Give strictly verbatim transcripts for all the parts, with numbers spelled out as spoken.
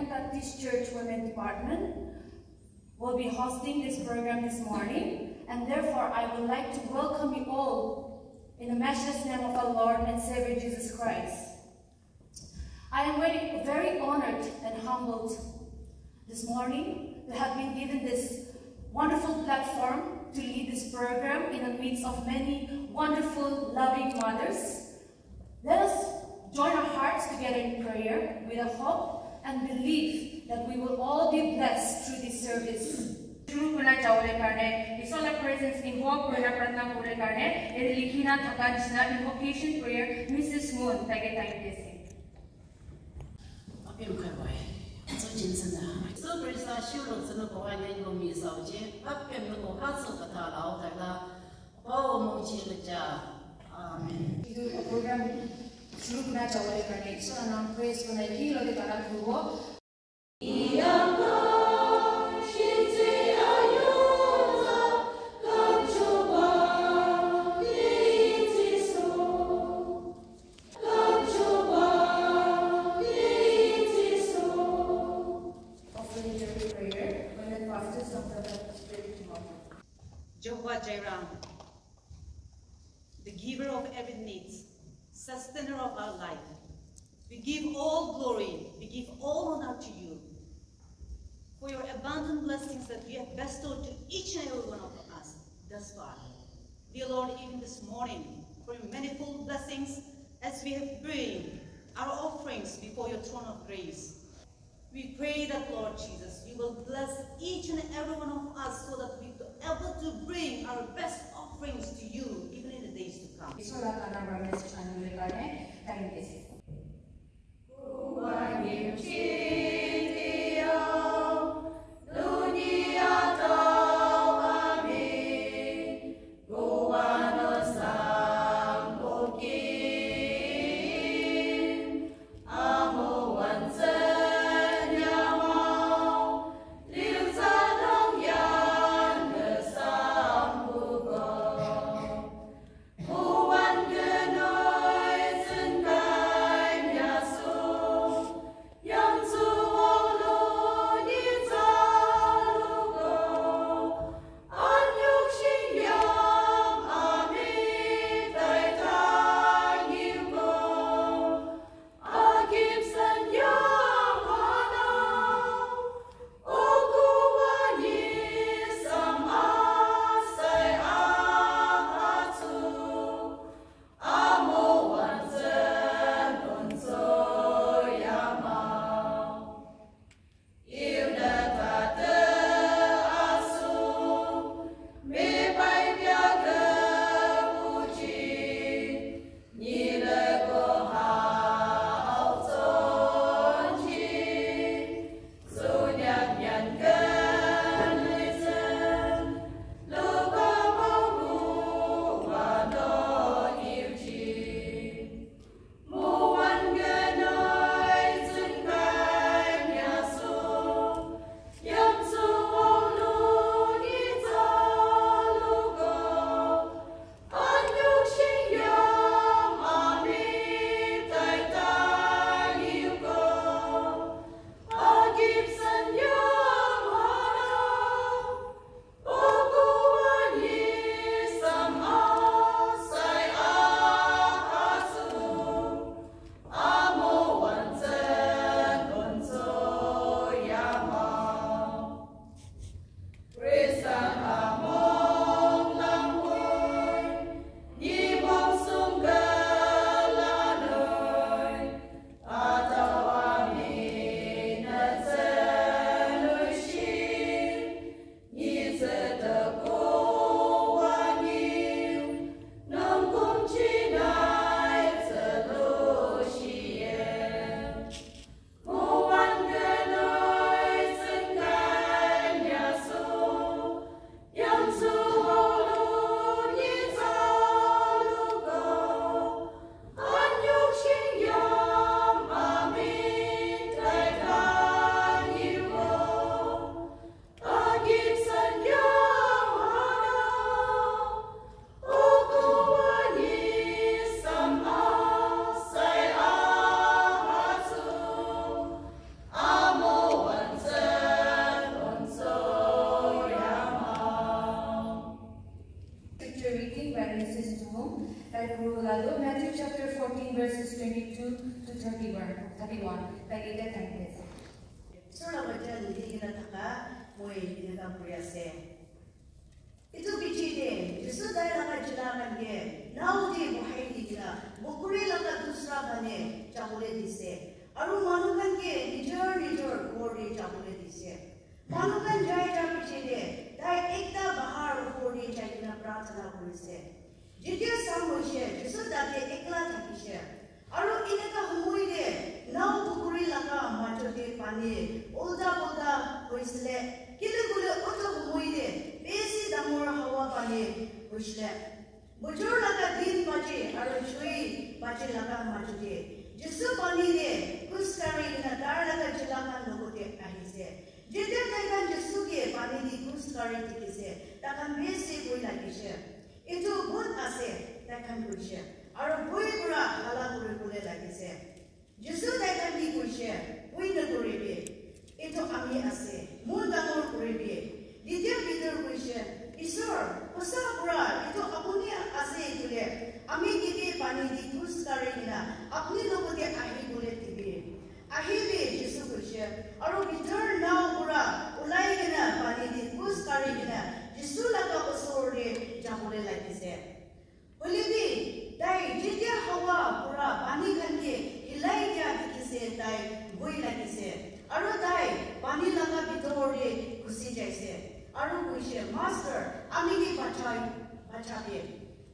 Baptist Church Women Department will be hosting this program this morning, and therefore I would like to welcome you all in the matchless name of our Lord and Savior Jesus Christ. I am very, very honored and humbled this morning to have been given this wonderful platform to lead this program in the midst of many wonderful, loving mothers. Let us join our hearts together in prayer with a hope and belief that we will all be blessed through this service. Shuru kurina jawole karne, Isor la presence invoke kurina pratna kurle karne, ede likhina thaka nishina invocation prayer, Missus Moon, taike time dise. Apem kharwai. So jinsen da. So Krista shuru sunu ko wa nen ko mi sa je. Apem ko ha so kata lao ta la. Oh, mo chi le ja. Amen. Etu program shuru kurina jawole karne, Isor la naam praise kurina ki lode gana kurbo. Offering prayer, when the pastors of the Baptist Church tomorrow. Jehovah Jireh, the giver of every need, sustainer of our life. We give all glory, we give all honor to you for your abundant blessings that you have bestowed to each and every one of us thus far. Dear Lord, even this morning, for your manifold blessings as we have bring our offerings before your throne of grace. We pray that, Lord Jesus, you will bless each and every one of us so that we are able to bring our best offerings to you even in the days to come. Isor la kana para message ani le karne time dise. Everyone, tai etiya thank you. Isor laga bacha nidi kena thaka moi eneka kuri ase. Etu piche te Jisu tai laga chela khan ke nao te bohai di kena pukuri laga dusra phale jabole dise. Aru manu khan ke nijor nijor ghor te jabole dise. Manu khan jai ja piche te tai ekta bahar upor te jai kena prarthana kurise. Jetia sang hoise, Jisu tate ekla thakise. Aru eneka homoi te nao pukuri laga majo te pani ulta pulta hoisile. Kile koile utu homoi te besi dangor hawa pani hoisile. Bujor laga din baji aru jui baji laga majo te Jisu pani te khus kari kena tar laga chela khan logote ahise. Jetia tai khan Jisu ke pani te khus kari dikhise, tai khan besi bhoi lagise. Etu bhut ase, tai khan koise. Aru bhoi pura hala kuri bole lagise. Jisu tai khan ke koise, "Bhoi nakuribi. Etu ami ase. Mon dangor kuribi." Jetia Peter koise, "Isor, hosa pura etu apuni ase koile, ami ke bi pani te khus kari kena apuni logote ahi bole dibi." Ahibi, Jisu koise. Aru Peter nao pura ulai kena pani te khus kari kena Jisu laga osor te jabole lagise. Hoile bi, tai jetia hawa pura pani khan ke hilai dia dikhise, tai bhoi lagise. Aru tai pani laga bitor te ghusi jaise. Aru koise, "Master, ami ke bachai, bachabi."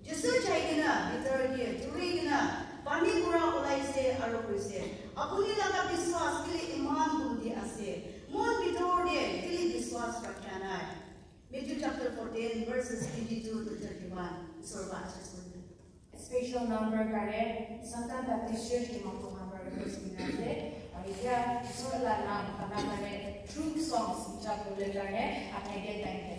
Jisu jai kena bitor ke duri kena pani pura ulaise aru koise, "Apuni laga biswas kile iman gumti ase? Mon bitor te kile biswas rakha nai?" Matthew chapter fourteen, verses twenty-two to thirty-one. Isor ba asis kuri. Special number kare Sangtam Baptist Church ke mako number request kuri ase. Aru etiya Isor la naam kara kare through songs bichar kuri kare apni ke time de.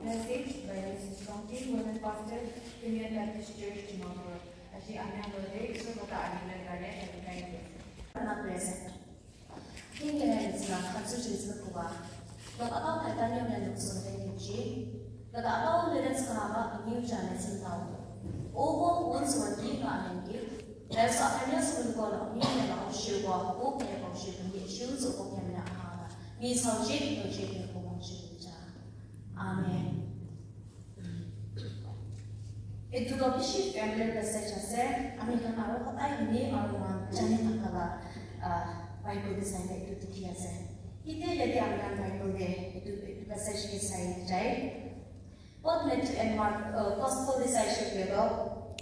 Message by Missus Rongting, Women Pastor, Union Baptist Church, Dimapur. Aji ami khan logote Isor kotha ahibole karne thank you. Prarthana kuri ase. King kene nisina, khatsu chisme kuba. Lok abang kaitan yang dan luksun dan yuji. Lok abang ledan sekarama, new channel sentau. Obo, once worthy, ma amen gift. Verso akhanya suluko lo mi ne la oshiwa o ke ko shi mi shu zo ko ke na ha. Mi so je no je ko mo shi ja. Amen. Etu to bishi familiar passage ase. Ami khan aro kotai hini aro man jani thaka la, ah, Bible de sai etu dikhi ase. Ite yate ami khan Bible de etu, etu passage ke sai jai. Both Matthew and Mark, uh, Gospel de sai shukle do,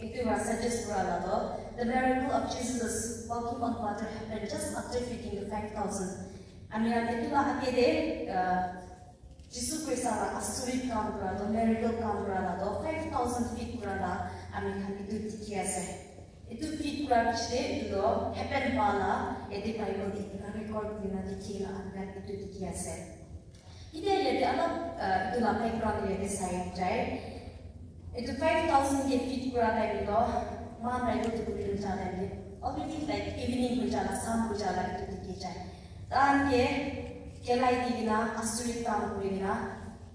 etu ra suggest kura la do, the miracle of Jesus walking on water happened just after feeding the five thousand. Ami khan etu la age de, uh, Jisu Krista la asurit kam kura do, miracle kam kura la do, five thousand feed kura la ami khan etu dikhi ase. Etu feed kura piche de etu do happen hua la, ete Bible de etu record kurina dikhi la ami khan etu dikhi ase. Ite yate alop, uh, etu la background yate sai jai. Etu five thousand ke feed kura time to, man Bible tu kuri ja time, already like evening hui ja la, sun hui ja la etu dikhi jai. Tahan ke kelai di kena, asurit kam kuri kena,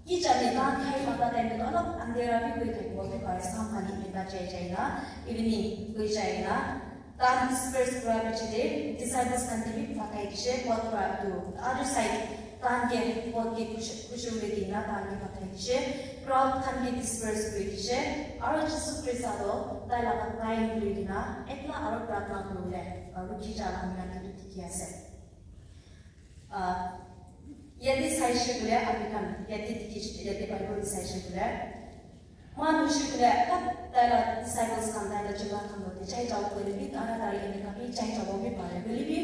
ki jane tahan khai mata time to alop andhera bi hui thaki bo bi pare, sun khan eneka jai jai na, evening hui jai na. Tahan disperse kura piche de, disciples khan ke bi pathai dishe, boat pra etu, other side, tahan ke boat ke khushi, khushi hoi kena, tahan ke pathai dishe, crowd khan ke disperse kuri dishe, aro Jisu Krista to, tai laga time kuri kena, ekla aro pratna kuri bole, aro rukhi ja la ami khan etu dikhi ase. Ah, yate saishe koile, ami khan yate dikhi, yate Bible de saishe koile, man hoishe koile, khat tai la disciples khan tai la chela khan lote jai jabo koile bi, tara tari eneka bi jai jabo bi pare. Hoile bi,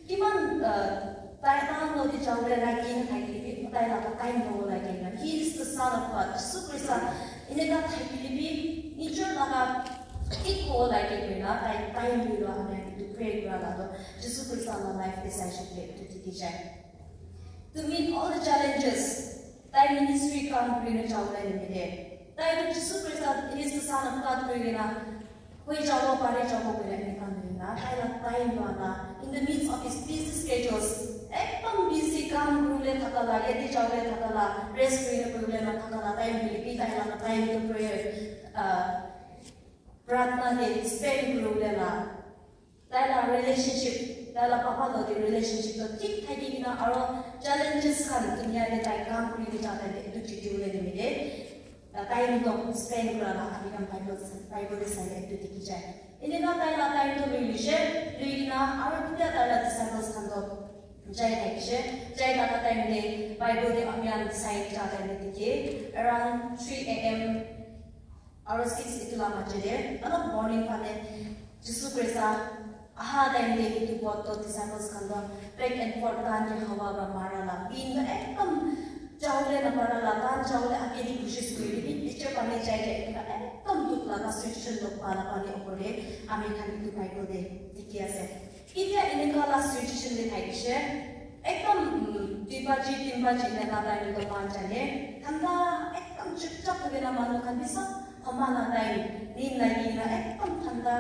kiman, ah, tai khan lote jabo le lagi na thakile bi, tai la time lobo lage na. He is the Son of God. Jisu Krista eneka thakile bi, nijor laga thik hobo lage koina, tai time loi lo ami etu pray kura la to. Jisu Krista la life de saishe koile etu dikhi jai. To meet all the challenges, tai ministry kam kuri na jabo le nimite. Tai to Jisu Krista, he is the Son of God kuri kena, hoi jabo, pare jabo kuri na eneka kuri na, tai la time loa na, in the midst of his busy schedules, ekdam busy kam kuri bole thaka la, yate jabo le thaka la, rest kuri na kuri bole na thaka la, time hoile bi tai la time to prayer, uh, pratna de spend kuri bole la. Tai la relationship, tai la papa lote relationship to thik thaki kena aro challenges khan dunia de tai kam kuri kena ja time de etu chiti bole nimite, uh, time to spend kura la ami khan Bible, Bible de sai etu dikhi jai. Eneka tai la time to lui luishe, lui kena aro dunia tai la disciples khan to jai thakishe, jai thaka time de Bible de ami khan sai ja time de dikhi, around three a m aro six etu la majo de, alop morning phane Jisu Krista aha time de etu boat to disciples khan to back and forth tahan ke hawa para mara la, wind to ekdam jabo le na para la, tahan jabo le age de koshish kuri le bi, piche phane jai jai eneka ekdam dukh laga situation log pa la pani opor de ami khan etu Bible de dikhi ase. Itya eneka la situation de thakishe, ekdam, mm, dui baji, tin baji eneka time to man jane, thanda, ekdam chupchap hoi kena manu khan bi sob homa la time, nin lagi kena ekdam thanda,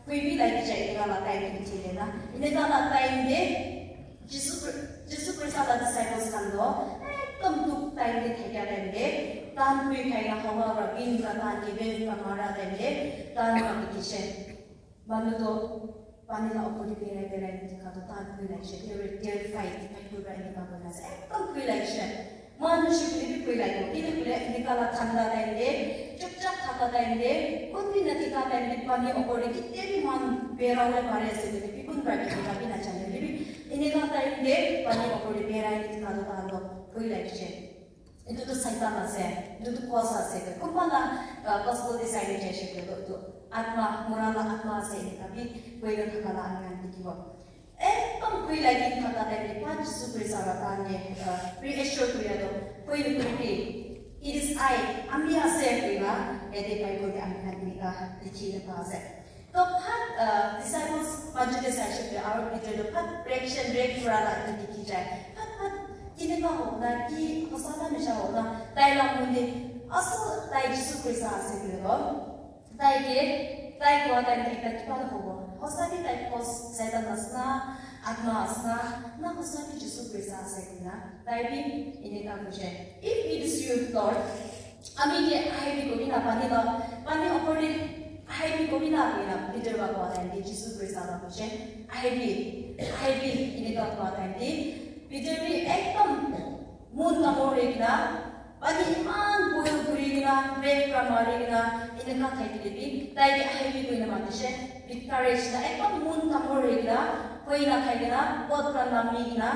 khui bi lagi jai eneka la time de uthi kena. Eneka la time de, Jisu Khri-, Jisu Krista la disciples khan to, ekdam dukh time de thakia time de, tahan khui khai na hawa para wind para tahan ke wave para mara time de, tahan para uthi she. Manu to pani la opor de berai berai na thaka to tahan khui lagishe, they were terrified, Bible para eneka koi na ase, ekdam khui lagishe. Manu hoishe koile bi khui lagibo, kile koile eneka la thanda time de, chupchap thaka time de, kun bi na dikha time de, pani opor de kitia bi man berai bole pari ase koile bi, kun para dikha bi na jane koile bi, eneka time de pani opor de berai na dikha to tahan to khui lagishe. Etu tu Satan ase, etu tu cult ase. Kunba la, uh, gospel de sai na jaise koile tu, etu atma, mura la atma ase, eneka bi koi na thaka la ami khan dikhibo. Ekdam khui lagi thaka time de pa Jisu Krista para tahan ke, uh, reassure kuri ase, koi na kuri bi, "It is I, ami ase," koi na, yate Bible de ami khan eneka dikhi na pa ase. To phat, uh, disciples majo de saishe koile aro Peter to phat reaction, react kura la etu dikhi jai. Phat, phat, kineka hobo na, ki hosa na misha hobo na, tai la mon de, asol tai Jisu Krista ase koile to, tai ke, tai koa time de ekta kiba to hobo. Hosa bi tai cult, Satan ase na, atma ase na, na hosa bi Jisu Krista ase koina, tai bi eneka koise. "If it is you, Lord, ami ke ahi bi kobi na pani la, pani opor de Ahibi kobi na koina Peter para koa time te Jisu Krista para koise, "Ahibi, ahibi," eneka koa time te Peter bi ekdom mon dangor hoi kena, pani iman boil kuri kena, brave para mari kena, eneka thaki kena bi, tai ke ahibi koina matise, bi courage na ekdom mon dangor hoi kena, koi na khai kena, boat para nami kena,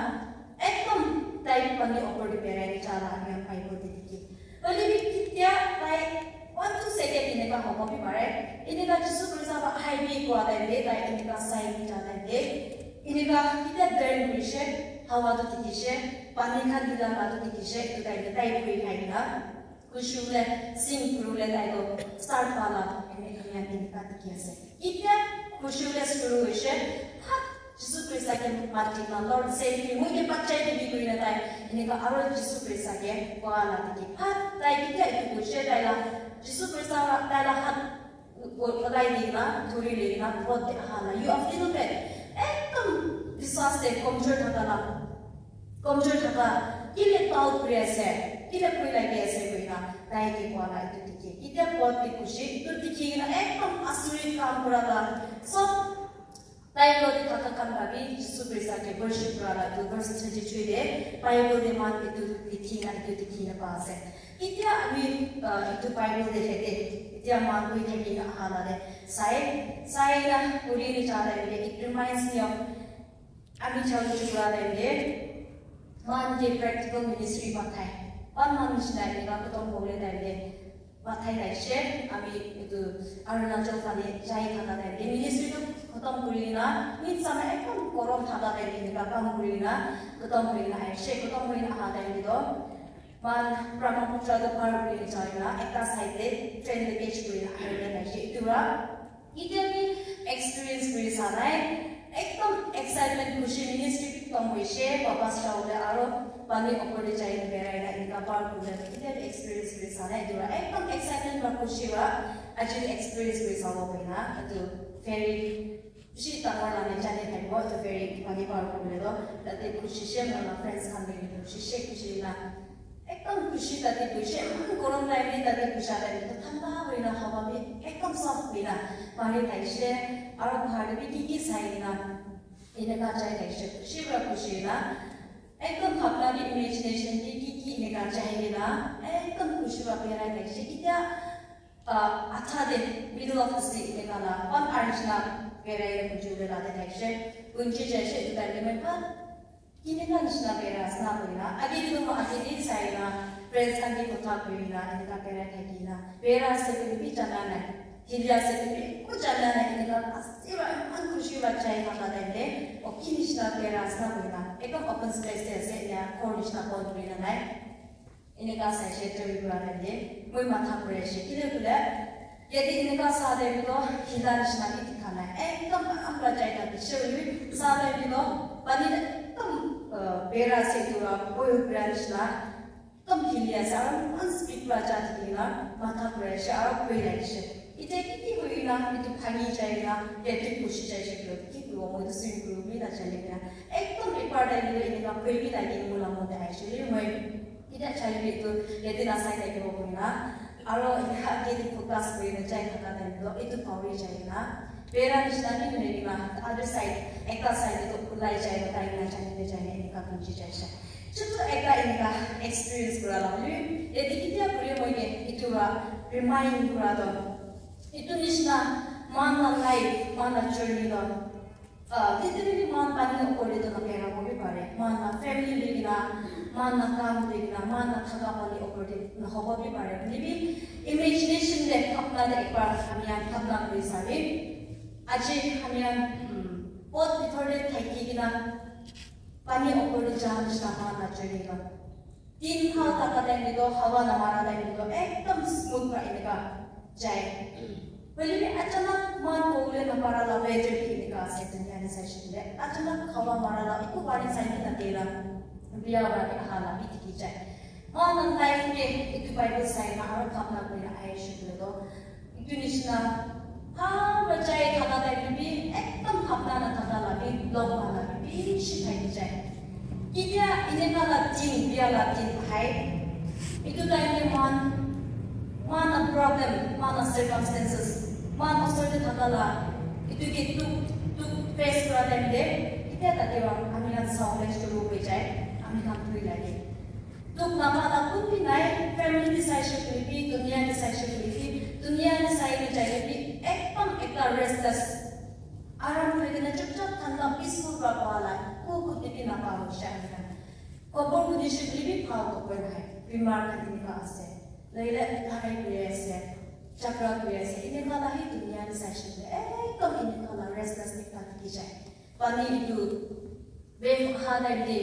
ekdom tai pani opor te berai kena ja la ami khan Bible te dikhi. Hoile bi ketia tai one two second eneka hobo bi pare. Eneka Jisu Krista para ahibi koa time te tai eneka sai kena ja time te. Eneka ketia turn kurise, hawa tu dikise, pani khan dila la tu dikise, etu time te tai kuri khai kena. Khushi hoile sing kuri bole tai tu start pa la ene ene eneka dikhi ase. Ketia khushi hoile shuru hoise, hat Jisu Krista ke mati na, "Lord, save me, moi ke bachai dibi," koi na tai eneka aro Jisu Krista ke koa la dikhi. Hat tai ketia etu koise, tai la Jisu Krista para tai la hat u-, u-, ulai di na, dhuri le na, boat te aha la. "You of little faith." Ekdom biswas te komjor thaka la. Komjor thaka, "Kile doubt kuri ase? Kile bhoi lagi ase?" koi na tai ke koa la etu dikhi. Ketia boat te khushi, etu dikhi kena ekdom asurit kam kura la. Sob tai logot te thaka khan para bi Jisu Krista ke worship kura la etu verse thirty three te Bible te moikhan etu dikhi na, etu dikhi na pa ase. Ketia ami, uh, etu Bible te thake, ketia moikhan koi thaki na aha la te sai, sai na kuri ni ja time te, it reminds me of ami chal chukra time te moikhan ke practical ministry pathai. One month nishina eneka khatam hobole time te pathai thaise, ami etu Arunachal phale jai thaka time te, ministry tu khatam kuri kena, midsummer ekdom gorom thaka time te eneka kam kuri kena, khatam kuri kena aise, khatam kuri kena aha time te toh, moikhan Brahmaputra tu par kuri kena jai kena, ekta side te train te catch kuri kena ahi kena thaise. Etu para ketia bi experience kuri sa nai. Ekdom excitement, khushi, ministry bi khatam hoise, wapas jabole aro pani opor te jai kena berai na eneka par kuri na ketia bi experience kuri sa nai. Etu para ekdom excitement para khushi para aji experience kuri sabo koi na. Etu ferry bishi dangor la niche te thakibo, etu ferry pani par kuri bole toh tate khushi se, moi la friends khan bi khushi se, khushi na Ekdam khushi tate boishe, eman gorom time te tate boisha time te thanda hoina hawa bi ekdam soft hoina mari thaishe, aro bahar te bi ki ki sai kena eneka jai thaishe, khushi para khushi hoina ekdam bhabna bi imagination te ki ki eneka jai kena ekdam khushi para berai thaishe. Itya, ah, atha te middle of the sea eneka la one hour nishina berai kena kunchi tate thaishe, kunchi jaishe, etu time te moi eman Kineka nishina bera ase na koina, age te toh moi age te sai na, friends khan ke kotha kuri na, eneka berai thaki na, bera ase koile bi jana nai, hili ase koile bi ekko jana nai, eneka ase pra eman khushi pra jai thaka time te, oh, ki nishina bera ase na koina, ekdam open space te ase, enika ghor nishina bon kuri na nai. Eneka saishe turn kura time te moi matha kuri ashe. Kile koile, yate eneka sa time te toh hila nishina bi dikha nai. Ekdam aram pra jai thakishe hoilebi sa time te toh pani ekdam, uh, bera ase etu pra boil kura nishina. Ekdam hili ase aro eman speed pra ja dikhi na matha kuri ashe aro bhoi lagishe. Itya ki ki hoi kena etu bhangi jai kena yate ghusi jaishe koile ki kuribo, moi toh swim kuribo bi najane kena. Ekdam ekbar time te eneka bhoi bi lagi moi la mon te ahishe. Moi Itya chai bi etu yate na sai thakibo koina. Aro enika age te focus kurina jai thaka time toh etu pahori jai kena. Bera nishina bi nahoi kena other side, ekta side te toh ulai jai kena tai na jai kena jai kena enika kunchi jaishe. Chutu ekta enika experience kura la hoilebi yate itya kuri moi ke etu pra remind kura toh etu nishina moikhan la life, moikhan la journey toh Ah, literally, moikhan pani opor te toh nabera hobo bi pare. Moikhan la family loi kena, moikhan la kam loi kena, moikhan la thaka pani opor te nahobo bi pare. Hoilebi imagination te, bhabna te ekbar ami khan bhabna kuri sabi. Aji ami khan, hmm, boat bhitor te thaki kena pani opor te ja nishina moikhan la journey toh. Tin hal thaka time te toh, hawa namara time te toh, ekdam smooth pra eneka jai. Hoilebi achanak moikhan kobole napara la weather bi eneka ase, dunia te saishe koile. Achanak hawa mara la, eku warning sign bi nade la, bia pra bi aha la bi dikhi jai. Moikhan life te etu Bible sai na aro bhabna kurina ahishe koile toh, Etu nishina bhal para jai thaka time te bi ekdam bhabna na thaka la bi log pa la bi bishi thaki jai. Ketia eneka la din, bia la din ahai. Etu time te moikhan, moikhan la problem, moikhan la circumstances Moikhan osor te thaka la, etu ke dukh, dukh face kura time te, itya tate para ami khan sawo le shuru hoi jai, ami khan bhui lage. Dukh nama la kun bi nai, family te saishe koile bi, dunia te saishe koile bi, dunia te sai le jai le bi, ekdam ekta restless. Aram hoi kena chupchap thanda peaceful pra pa la, ko ko te bi napa hoi jai ami khan. Khobor hunishe koile bi bhal khobor nai. Bimar khan enika ase. Nohole lhadai kuri ase. Jhagara kuri ase. Enika la hi dunia te saishe koile ekdam enika la restless ekta dikhi jai. Pani etu wave aha time te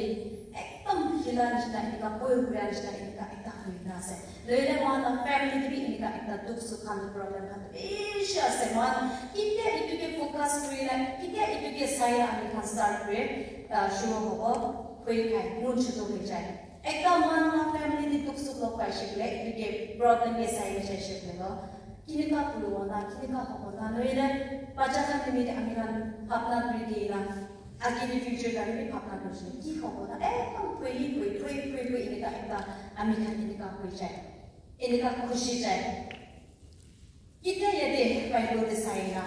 ekdam hila nishina enika boil kura nishina enika ekta hoi kena ase. Nohole moikhan la family te bi enika ekta dukh sukh khan problem khan bishi ase. Moikhan ketia etu ke focus kuri na, ketia etu ke sai na ami khan start kuri, ah, shuru hobo. Hoi khai, mon chutu hoi jai. Ekta moikhan la family te dukh sukh log paishe koile, etu ke problem ke sai na jaishe koile toh, kinika kuribo na, kinika hobo na, nohole bacha khan nimite ami khan bhabna kuri di na, age te future khan bi bhabna kurishe, ki hobo na, ekdam phui, phui, phui, phui, phui, enika ekta ami khan enika hoi jai. Enika khushi jai. Kitia yate Bible te sai na,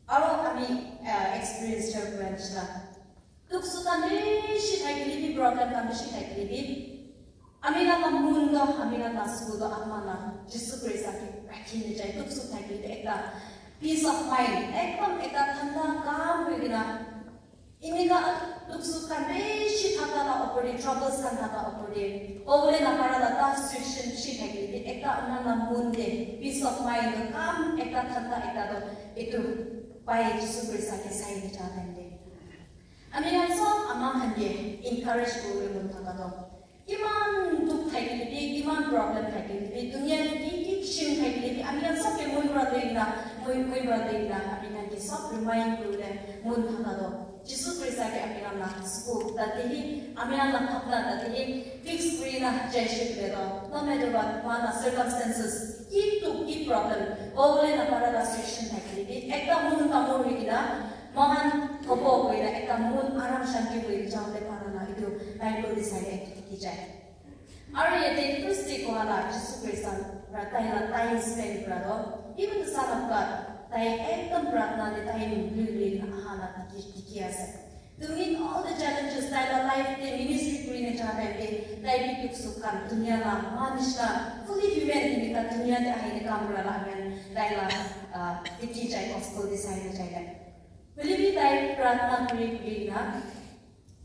aro ami, ah, experience share kura nishina. Dukh sukh khan bishi thakile bi, problem khan bishi thakile bi, ami khan la mon toh, ami khan la soul toh, atma la Jisu Krista ke rakhi na jai. Dukh sukh thakile bi ekta peace of mind, ekdam ekta thanda, calm hoi kena, enika dukh sukh khan bishi thaka la opor te, troubles khan thaka opor te, kobole napara la tough situation bishi thakile bi, ekta ami khan la mon te peace of mind toh, calm ekta thanda ekta toh, etu pai Jisu Krista ke sai na ja time te. Ami khan sob ama khan ke encourage kuribole mon thaka toh, kiman dukh thakile bi, kiman problem thakile bi, dunia te ki ki kisam thakile bi, ami khan sob ke mon para loi kena, mon, mon para loi kena, ami khan ke sob remind kuribole mon thaka toh, Jisu Krista ke ami khan la soul tate hi, ami khan la bhabna tate hi fix kuri na jaishe koile toh, no matter what, moikhan la circumstances, ki dukh, ki problem, kobole napara la situation thakile bi, ekta mon kamor hoi kena, moikhan hobo koina ekta mon aram shanti hoi jabo le para na etu Bible te sai le etu dikhi jai. Aru yate first te koa la Jisu Krista pra tai la time spend kura toh, even the Son of God, tai ekdam pratna te time lui lui na aha la dikhi, dikhi ase. To meet all the challenges, tai la life te ministry kuri na ja time te, tai bi dukh sukh khan, dunia la, moikhan nishina, fully human, enika dunia te ahi na kam kura la, amen, tai la, ah, dikhi jai, gospel te sai na jai la. Hoile bi tai pratna kuri kuri na,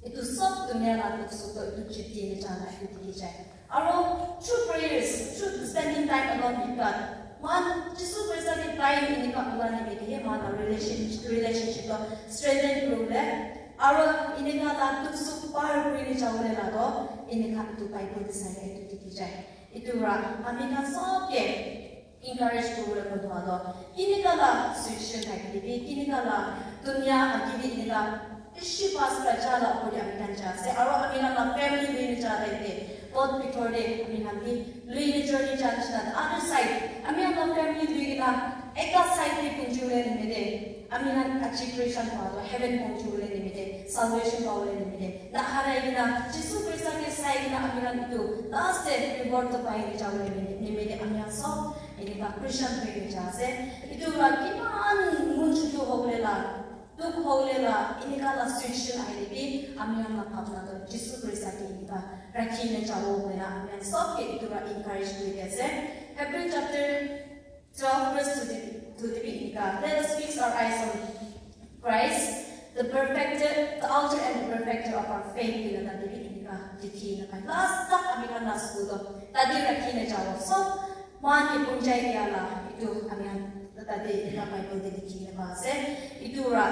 etu sob dunia la dukh sukh toh etu jiti na jana etu dikhi jai. Aro through prayers, through spending time alone with God, moikhan Jisu Krista ke time enika ula nimite he moikhan la relation, relationship toh strengthen kuribole, aro enika la dukh sukh par kuri na jabole la toh enika etu Bible te sai na etu dikhi jai. Etu para ami khan sob ke encourage kuribole mon hwa toh, kinika la situation thakile bi, kinika la dunia age te enika bishi fast pra ja la opor te ami khan ja ase, aro ami khan la family lui na ja time te, boat bitor te ami khan bi lui na journey ja nishina, the other side, ami khan la family lui kena ekta side te punchi bole nimite, ami khan achieve Christian hwa toh, heaven punchi bole nimite, salvation pa bole nimite, na harai kena, Jisu Krista ke sai kena ami khan etu last te reward toh pai na jabole nimite, ami khan sob enika Christian hoi na ja ase. Etu para kiman mon chutu hobole la, dukh hobole la, enika la situation ahile bi, ami khan la bhabna toh Jisu Krista ke enika rakhi na jabo koina ami khan sob ke etu para encourage kuri di ase. Hebrew chapter twelve verse two te, two te bi enika, "Let us fix our eyes on Christ, the perfecter, the author and the perfecter of our faith," koina tate bi enika dikhi na pai. Last tak ami khan la soul toh tate rakhi na jabo. So, moikhan ke punchai dia la, etu ami khan tate enika Bible te dikhi na pa ase. Etu para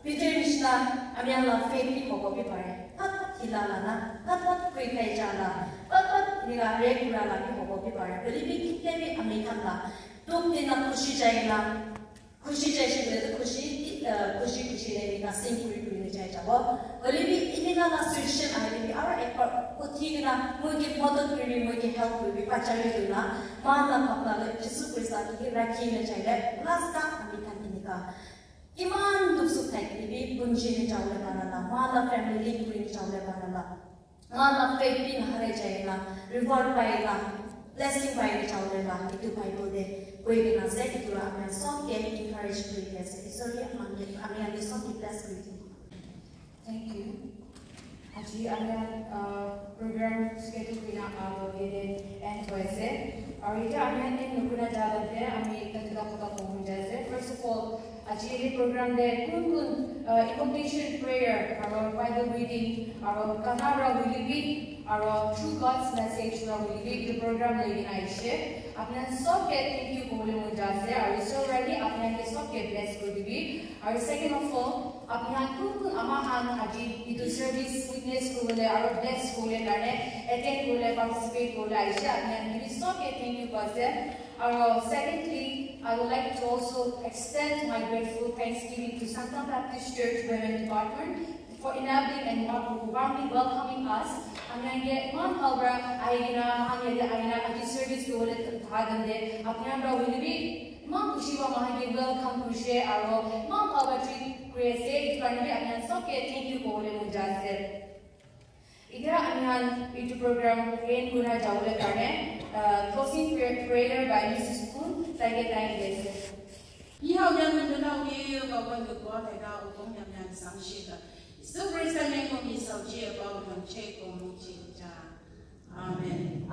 Peter nishina ami khan la faith bi hobo bi pare. Phat phat hila la na, phat phat khui khai ja la, phat phat enika red kura la bi hobo bi pare. Hoile bi kitia bi ami khan la dukh te na khushi jai na, khushi jaishe koile toh khushi, ah, khushi khushi de enika sing kuri kuri na jai jabo. Hoile bi enika la situation ahile bi aro ekbar uthi kena moi ke madad kuribi, moi ke help kuribi, pachari duna, moikhan la bhabna toh Jisu Krista ke rakhi na jaile last tak ami khan enika kiman dukh sukh thakile bi punchi na jabole para la, moikhan la family lead kuri na jabole para la, moikhan la faith bi naharai jai na, reward pai na, blessing pai na jabole la, etu Bible te Koi kena ase, etu para ami khan sob ke encourage kuri di ase. Isor ke ami, ami khan ke sob ke bless kuri di. Thank you. Aji ami khan, uh, program schedule kuri na, uh, yate end hoi ase. Aru etia ami khan end nokuri na ja lage, ami ekta duita kotha kobo mon jai ase. First of all, aji yate program te kun kun, uh, invocation prayer, aru Bible reading, aru gana para hoile bi, aru True God's Message para hoile bi, etu program loi kena ahishe. Apni khan sob ke thank you kobole mon jai ase, aru Isor para bi apni khan ke sob ke bless kuri dibi. Aru second of all, apni khan kun kun ama khan aji etu service witness kuribole aru bless kuribole karne, attend kuribole, participate kuribole ahishe, apni khan ke bi sob ke thank you koi ase. Aru secondly, I would like to also extend my grateful thanksgiving to Sangtam Baptist Church Women Department for enabling and warm-, warmly welcoming us. Ami khan ke iman bhal para ahi kena, ami khan yate ahi kena aji service kuribole tha khan te, apni khan para hoile bi iman khushi para ami khan ke welcome kurishe, aru iman bhal para treat kuri ase, etu karne bi apni khan sob ke thank you kobole mon jai ase. Etia ami khan etu program end kuri na jabole karne, uh, closing prayer, prayer by Missus Kun, tai ke time di ase. Ni hao yang nuna uye yo ka wan ko ko ta da o kong yang yang sang shi ka. Isu Krista ne ko mi sao ji ba o yang che ko mu chi ja. Amen.